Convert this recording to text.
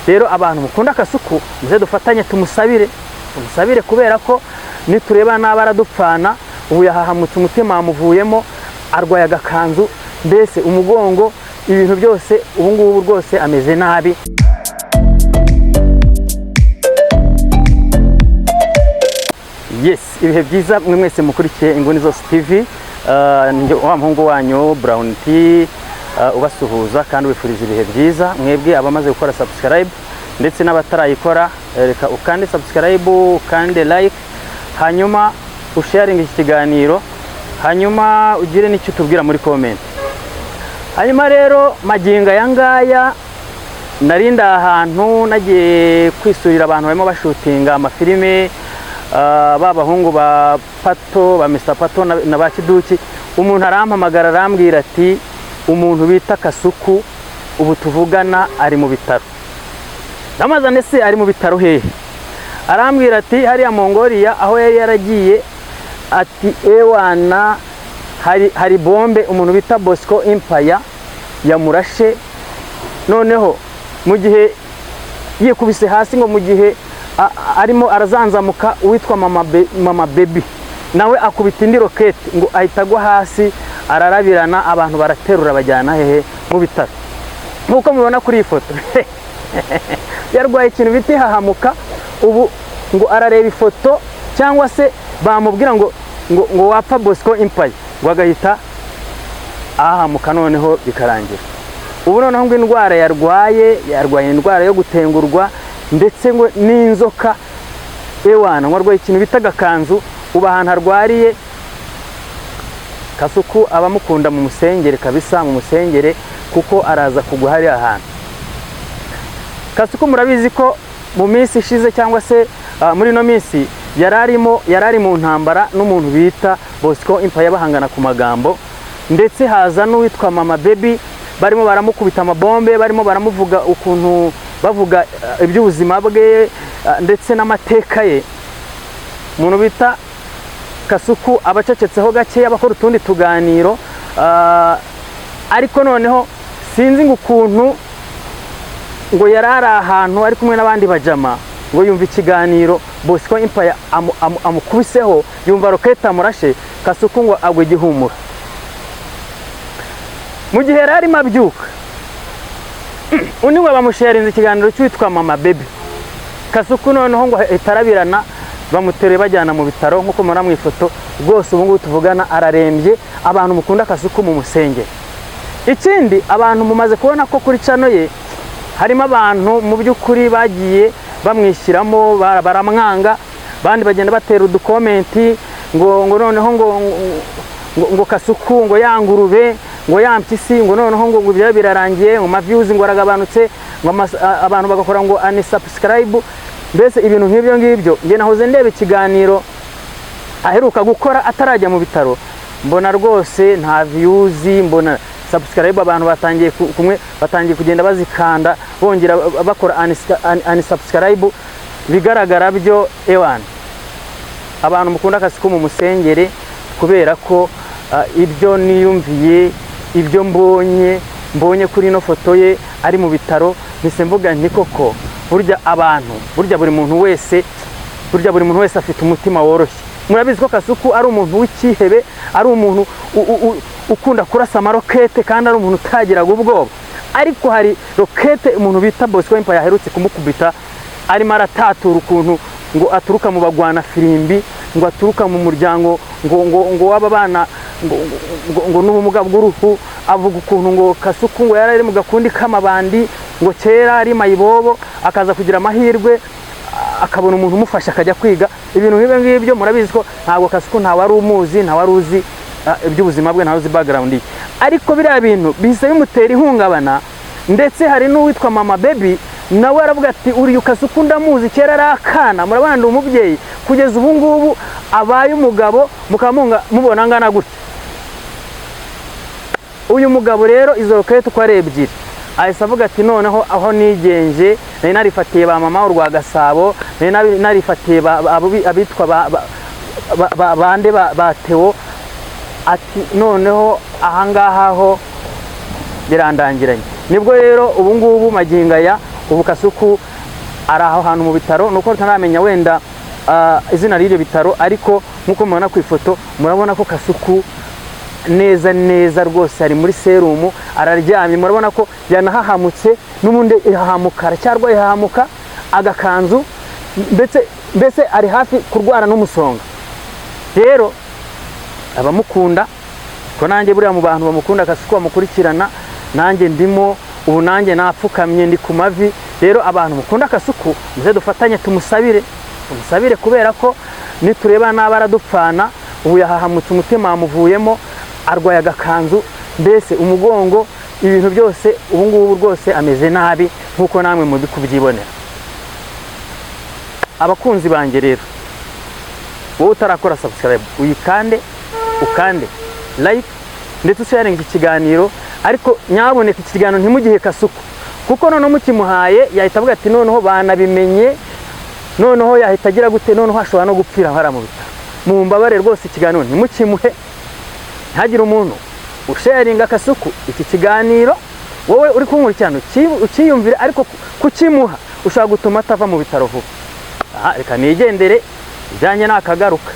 Rero abantu mukunda Kasuku, muze dufatanye tumusabire, tumusabire, kubera ko nitureba nabi aradupfana. Ubu yahahamutse, umutima wamuvuyemo, arwaye agakanzu, mbese umugongo, ibintu byose, ubu ngubu rwose ameze nabi. Yes, ibihe byiza mwe mwese mukurikiye Inguni Zose TV. Njye wa muhungu wanyu Brown T, ubasuhuza kandi ubifuriza ibihe byiza. Mwebwe abamaze gukora subscribe ndetse n'abatarayikora, reka ukande subscribe, ukande like, hanyuma usharinge iki kiganiro, hanyuma ugire n'icyo utubwira muri comment. Hanyuma rero magingo aya ngaya narinda ahantu nagiye kwisurira abantu barimo bashutinga amafilime, ba bahungu ba Pato, ba Mr Pato na ba Kiduki. Umuntu arampamagara, arambwira ati: "Umuntu bita Kasuku ubu tuvugana ari mu bitaro." Ndamubaza: "Ese ari mu bitaro hehe?" Arambwira ati: "Hariya Mongolia aho yari yaragiye." Ati: "Ewana, hari bombe umuntu bita Bosco Empire yamurashe, noneho mu gihe yikubise hasi, ngo mu gihe arimo arazanzamuka, uwitwa Mama Baby nawe akubita indi roketi, ngo ahita agwa hasi ararabirana, abantu baraterura bajyana hehe? Mu bitaro." Nk'uko mubibona kuri iyi foto, yarwaye ikintu bita ihahamuka. Ubu ngo arareba ifoto cyangwa se bamubwira ngo wapfa Bosco Empire, ngo agahita ahahamuka, noneho bikarangira. Ubu noneho ngo indwara yarwaye, yarwaye indwara yo gutengurwa ndetse ngo n'inzoka. Ewana, ngo arwaye ikintu bita agakanzu. Ubu ahantu arwariye, Kasuku abamukunda mu musengere kabisa, mu musengere, kuko araza kugwa hariya hantu. Kasuku murabizi ko mu minsi ishize cyangwa se muri ino minsi yari ari mu ntambara n'umuntu bita Bosco Empire, bahangana ku magambo, ndetse haza n'uwitwa Mama Baby, barimo baramukubita amabombe, barimo baramuvuga ukuntu bavuga iby'ubuzima bwe, ndetse n'amateka ye. Umuntu bita Kasuku abacecetseho gake, abakora utundi tuganiro, ariko noneho sinzi ngo ukuntu ngo yari ari ahantu ari kumwe n'abandi bajama, ngo yumva ikiganiro Bosco Empire amukubiseho, yumva roketi amurashe, Kasuku ngo agwe igihumura. Mu gihe yari arimo abyuka, undi ngo bamusharinze ikiganiro cy'uwitwa Mama Baby, Kasuku noneho ngo ahita arabirana, bamuteruye bajyana mu bitaro, nk'uko mubona mu ifoto. Rwose ubu ngubu tuvugana ararembye. Abantu mukunda Kasuku mu musengere. Ikindi, abantu mumaze kubona ko kuri channel ye harimo abantu mu by'ukuri bagiye bamwishyiramo, baramwanga, abandi bagenda batera uducomment ngo noneho ngo Kasuku ngo ya ngurube, ngo ya mpyisi, ngo noneho ngo ibyo birarangiye, ngo maviews ngo aragabanutse, ngo abantu bagakora ngo unsubscribe, mbese ibintu nk'ibyo ngibyo. Njye nahoze ndeba ikiganiro aheruka gukora atarajya mu bitaro, mbona rwose nta views, mbona subscribe abantu batangiye kumwe batangiye kugenda bazikanda, bongera bakora unsubscribe. Bigaragara byo, ewana, abantu mukunda Kasuku mu musengere, kubera ko ibyo niyumviye, ibyo mbonye kuri ino foto ye ari mu bitaro, mpise mvuga nti: "Koko burya abantu, burya buri muntu wese afite umutima woroshye." Murabizi ko Kasuku ari umuntu w'icyihebe, ari umuntu ukunda kurasa amarokete, kandi ari umuntu utagiraga ubwoba, ariko hari rokete umuntu bita Bosco Empire aherutse kumukubita, arimo aratatura ukuntu ngo aturuka mu bagwana firimbi, ngo aturuka mu muryango ngo w'aba bana ngo n'ubumuga bw'uruhu. Avuga ukuntu ngo Kasuku ngo yari ari mu gakundi k'amabandi, ngo kera ari mayibobo, akaza kugira amahirwe akabona umuntu umufasha akajya kwiga, ibintu nk'ibyo ngibyo. Murabizi ko ntabwo Kasuku nta wari umuzi, nta wari uzi iby'ubuzima bwe, ntawe uzi background ye, ariko biriya bintu bihise bimutera ihungabana. Ndetse hari n'uwitwa Mama Baby, nawe aravuga ati: "Uriya Kasuku ndamuzi, kera ari akana, murabona ndi umubyeyi, kugeza ubu ngubu abaye umugabo, mukaba mubona angana gutya." Uyu mugabo rero izo rokete uko ari ebyiri ahise avuga ati: "Noneho aho nigenje, nari narifatiye ba mama urwa Gasabo, nari narifatiye abitwa bande ba Theo," ati: "Noneho ahangaha ho birandangiranye." Nibwo rero ubu ngubu magingo aya Ubu Kasuku ari aho hantu mu bitaro, nuko ntaramenya wenda izina ry'ibyo bitaro, ariko nk'uko mubona ku ifoto, murabona ko Kasuku neza neza rwose ari muri serumu, araryamye. Murabona ko yanahahamutse n'ubundi, ihahamuka, aracyarwaye ihahamuka, agakanzu, mbese ari hafi kurwara n'umusonga. Rero abamukunda, ko nanjye buriya mu bantu bamukunda Kasuku, bamukurikirana, nanjye ndimo. Ubu nanjye napfukamye, ndi ku mavi. Rero abantu mukunda Kasuku, muze dufatanye tumusabire, tumusabire, kubera ko nitureba nabi aradupfana. Ubu yahahamutse, umutima wamuvuyemo, arwaye agakanzu, mbese umugongo, ibintu byose. Ubu ngubu rwose ameze nabi nk'uko namwe muri kubyibonera. Abakunzi banjye rero, wowe utarakora subscribe, uyikande, ukande like, ndetse usharinga iki kiganiro. Ariko nyaboneka, iki kiganiro ntimugihe Kasuku, kuko noneho mukimuhaye yahita avuga ati: "Noneho banabimenye." Noneho yahita agira gute? Noneho ashobora no gupfira hariya mu bitaro. Mumbabare rwose, ikiganiro ntimukimuhe, ntihagire umuntu usharinga Kasuku iki kiganiro. Wowe uri kunkurikirana, ukiyumvire, ariko kukimuha ushobora gutuma atava mu bitaro vuba. Aha reka nigendere, ibyanjye nakagaruka.